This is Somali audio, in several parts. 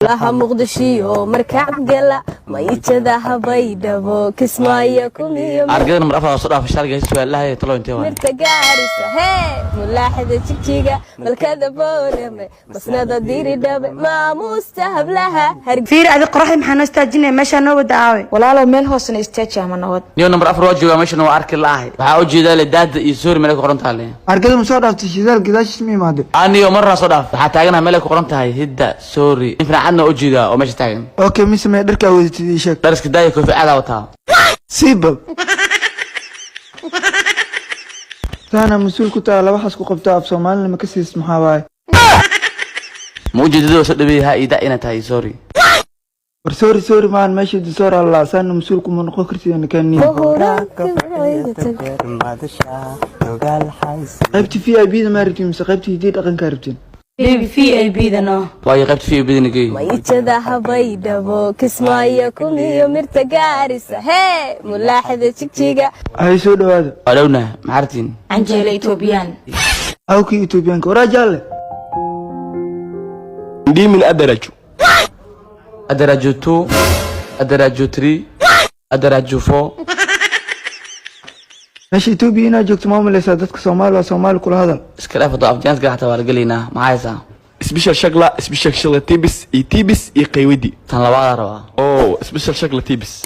Laha Muqdishiyo markacgala maijada Habaydhabo Kismaayo kumiyo. Argada number 4 soo dhaaf sharga su'aalaha talo intee waa? Mirta Gaarisa, hee, mulaaxada Jigjiga, malkada Boorame, masnada Diridhabe, maamuusta hablaha. Fiir adi, qoraxda maxaa noo istaajinaya? Meeshaa noo wada aawe? Walaalow, meel hoosena istaaji ama nabad. Niyo, number 4 waa joogaa meeshana, waa arki la'ahay. Waxaa u jeedaa le daada iyo soori meel ku qoran tahay le. Argada ma soo dhaaftay? Shidaal gadaashiis ma imaade? Aniyo marna soo dhaaf, waxaa taaganaha meel ay ku qoran tahay hidda soori. In fiicadna u jeedaa oo meesha taagan. Okay, mise mee dharkaa wadatid? Ii sheeg. Dhariska daaya, koofi cadaa wataa. Siibal saana mas-uul ku taha, laba xas ku qabtaa, af Soomaalina ma ka siis? Maxaa waaye? Ma ujeedada soo dhaweeyay ha ida inay tahay sorry. War sorry sorry maan, meesha disoor Allah saana mas-uul kuma noqon kartid nakani. Qaybta VIP da ma rabtiin mise qaybta hiddii dhaqankaa rabtiin? Baby, VIP da no. Waayo, qaybta VIP da nagey. Maijada Habaydhabo Kismaayo kumiyo mirta Gaarisa, hee, mulaaxada Jigjiga. Hay, soo dhawaada. Waa dhowna, maxaa rabtiin? Canjeelo Etoobiyaan. Awkii Etoobiyaanka waraa jaalle. Ndimin adaraju. Adaraju 2, adaraju 3, adaraju 4. Meesha Etoobiya inaad joogto ma umaleysaa? Dadka Soomaali waa Soomaali kula hadal. Iska dhaaf hadoo afjaanska xataa waa la gelaynaa. Maxaa haysaa? Special shakla, special shakla tibis iyo tibis iyo qaywadi. Tan labaadaa rabaa. Oh, special shakla tibis.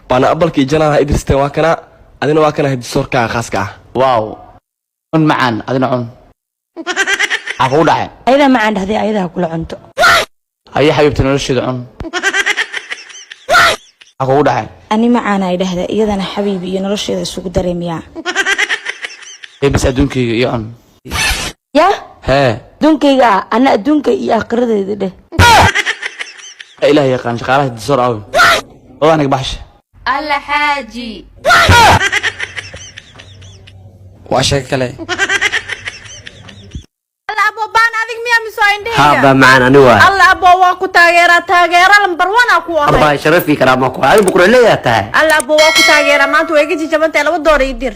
Waana abalkii janaha idristeen, waa kana adina, waa kana hidisoorkaaga khaaska ah. Wow, cun macaan, adina cun. Maxaa kugu dhacay? Ayadaa macaan dhahday, ayadaa kula cunto. Haye xabiibta, nolosheeda cun. Maxaa kugu dhacay? Ani macaan ay dhahda, iyadana xabiibi iyo nolosheeda isugu dareemiyaa. Ee bis, adduunkayga iyo cun. Yah. Hee. Adduunkayga ah, ana adduunka iyo aakhiradeeda dheh. Ilaah yaqaan shaqaalaha hidisoor awe oo aniga baxsha. Alla xaaji. Waa sheeko kale. Alla abo, baan adig miyaa mise waa indhahayga? Haba macaan, ani waay. Alla abo, waa ku taageeraa, taageera lambar one aa ku ahay. Abaa, sharafi karaama ku adigu quruxleeyaa tahay. Alla abo, waa ku taageeraa. Maanta waa iga jajabantahay, 2 door ii dir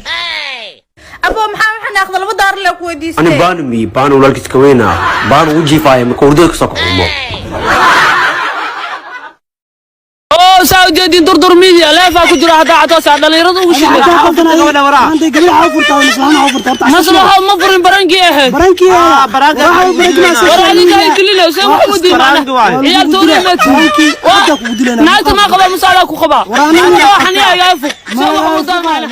abo. Maxaa waxaan aqda 2 door le ku ani weydiistay? Baanu mi baanu walaalkiis ka weynaa, baanu u jiifaaya marka hurdada kasoo kacumo. Oo saa ujeedin Durdur Media leefaa ku jira haddaa cadoosa dhalinyarada ugu shidmay. Maslaxa ma furin, barankii ahayd. War adinka ay gelinayso wax u diin macna ciyaartooyda naagta ma qabaa, musaala ku qabaa, waxaan iga fog soo wax u macna.